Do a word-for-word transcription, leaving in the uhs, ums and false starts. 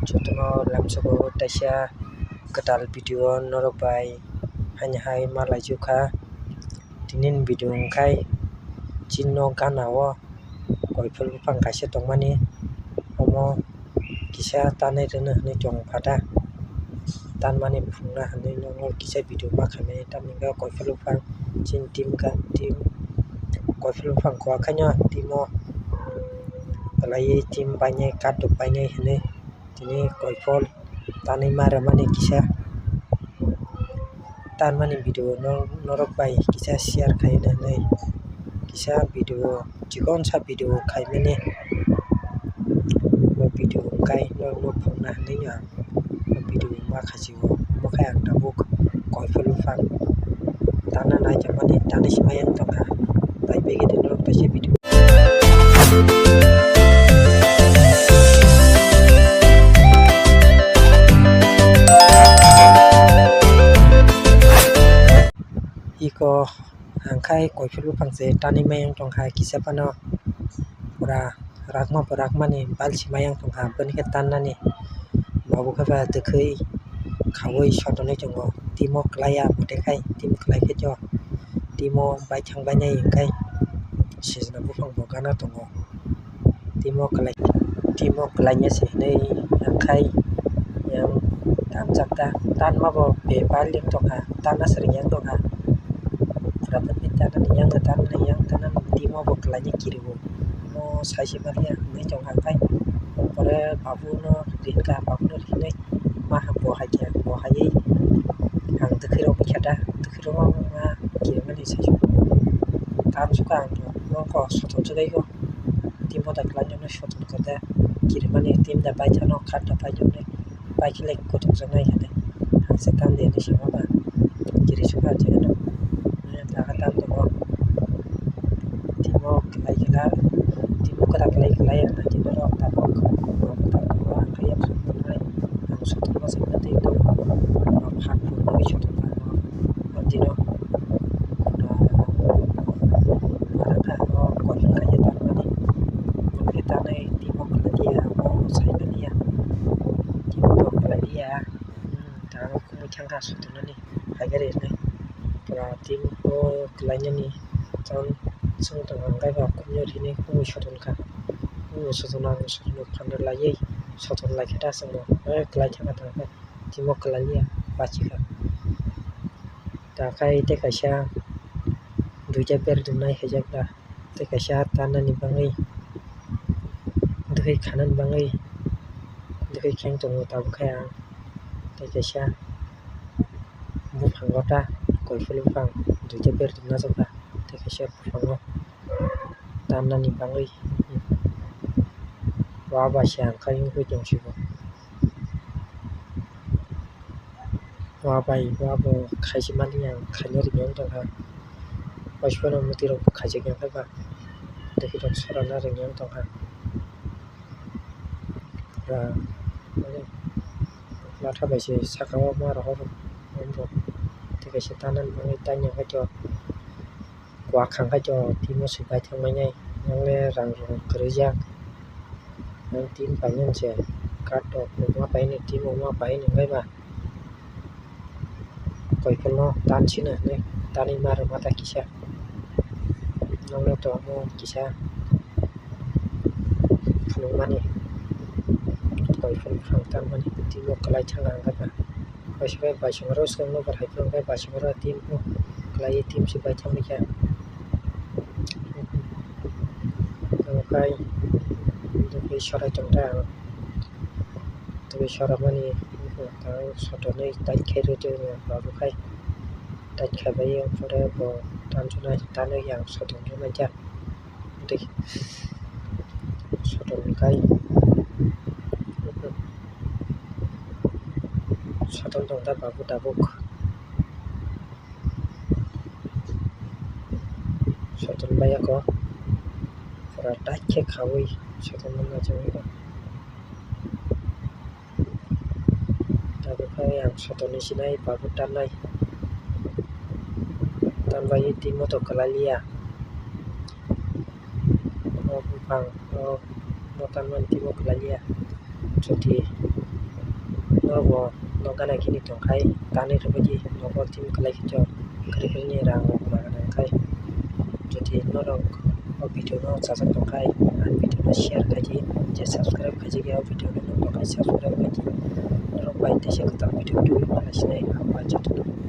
Jotono lamsogo taisa kwtal video norok bai haini hai ma laijukha. Tini ni video hwnkhe chini nok gana o koiphel buphang kaisa tongmani, omo kisa tanwi rwna hinwi tong pha ta, tanmani phunukna hinwi nono kisa video ma khaimani, tamni hwnkhe koiphel buphang chini team ka team koiphel buphang kwak khaino team o kwlaiwi team bainai katok bainai hinwi tini koiphel tanwi ma rwmani kisa tanmani video no norok bai kisa share khai rwna hinwi kisa video chikonsa video khaimani. Bo video kai norok no phunukna hinwi ang bo video ma khachi o, omo khe ang tabuk koiphel buphang tanna naijakmani tanwi se ma yang tongkha. Bai begede norok kaisa video. Iko ang khai koiphel buphang se tanwi ma yang tongkha kisa phano pura rakma bo rakmani balsi ma yang tongkha, boni khe tannani. Bo khe ba twkhwi khaui sotonwi tongo, timo kwlaiya mote khai timo kwlai khe timo baithang bainai hwnkhe sijna buphang bo gana tongo. Timo kwlai timo kwlaina se hinwi hwnkhe yang tanjak ta tanma bo bepal yang tongkha, tanna se rwng yang tongkha. Pura tanwi tanani yang tanani yang tanani timo bo kwlaina kiri o. Mo sai se manya hinwi tongkha khai. Pore babu no rinka, babu no rinwi ma bo hai khe bo haiwi ang twkhwi rok khe ta twkhwi rok ma kirimani sai se. Tam suka ang nokho soton sukai kho. Timo da kwlaina no soton khe ta kirimani, tim da baithang no khat da baithang no. Pai khe le kutung jaknai khe de. Ang se tan de hinwi sima ba. Kiri sukha je no. Taka tan tongo. Timo kwlai khe la. Timo kwrak kwlai kwlai ang tini rok tabuk. Ang khe yak sukha nai. Ang sukha ma sukha tei tongo. Phat pung nai sukha tongo. Tino. Ang khe tanai timo kwlai ya. Ang sai mani ya. Timo kwlai ya. Hmm, tamo kumui thangkha sotonani, haikhe rwnai. Pura team o kwlainani chwng tongkha, hwnkhe ba kumui rwnai kumui sotonkha. Kumui sotonno ang sotonno phan rwlaiwi soton laikhe ta chwngno. Eh, kwlai thangkha, thangkha. Team o kwlaiya, bachikha. Takhai tei kaisa duita ber dumnai haijak da. Tei kaisa tannani bagwi, tei khanani bagwi, tei kheng tongo tabuk khe ang. Tei kaisa buphango ta koiphuru buphang duita ber tongna jokha, tei kaisa buphango tannani bagwi wa bai se ang khe wngwi tongsigo. Wa bai wa bo khaisa mani ang khaina rwngwi tongkha. Waisa phano mwtwi rok khaijak ya khe ba tei rok sorana rwngwi tongkha. Latha bai se saka o ma rohor tei kaisa tanani bagwi tanya khe to. Wa khang khai to timo se baithang mainai, nang le rang rok kwrwi jak. Nang tin painani se katok ma painani, timo ma painani, hwnkhe ba koiphel no tan sino hinwi tanwi ma rwma ta kisa. Nang no to omo kisa phunukmani koiphel buphang tanmani timo kwlai thangkha hwnkhe ba. Waisa khe baisongni oro swkang nokbar hai phano khe baisongni oro team kwlaiwi team se baithang kha. Omo khai tei sorai tongkha ang. Tei soramani sotonwi tight khe rwdi babu khai tight khe bai pore bo tanchunai tanwi ang soton rwmani kha. Tei soton kai soton tong ta babu tabuk soton bai ako pura tight khe khaui soton mano chwngwi. Tabuk khe ang sotonwi sinai babu tanai. Tanbai twi moto kwlai liya. O buphang o motan mani twi moto kwlai liya. Jodi Norok bo no gana gini tongkhai, tanwi rwbaidi nogo team khlai khe to kwrwi kwrwini rang rok mananai khai. Jodi norok o video no chajak tongkhai, ani video no share khaidi, je subscribe khaijak ya o video no norok bai subscribe khaidi. Norok bai teisa kwtal video tubui manai sinai ang bai jotono.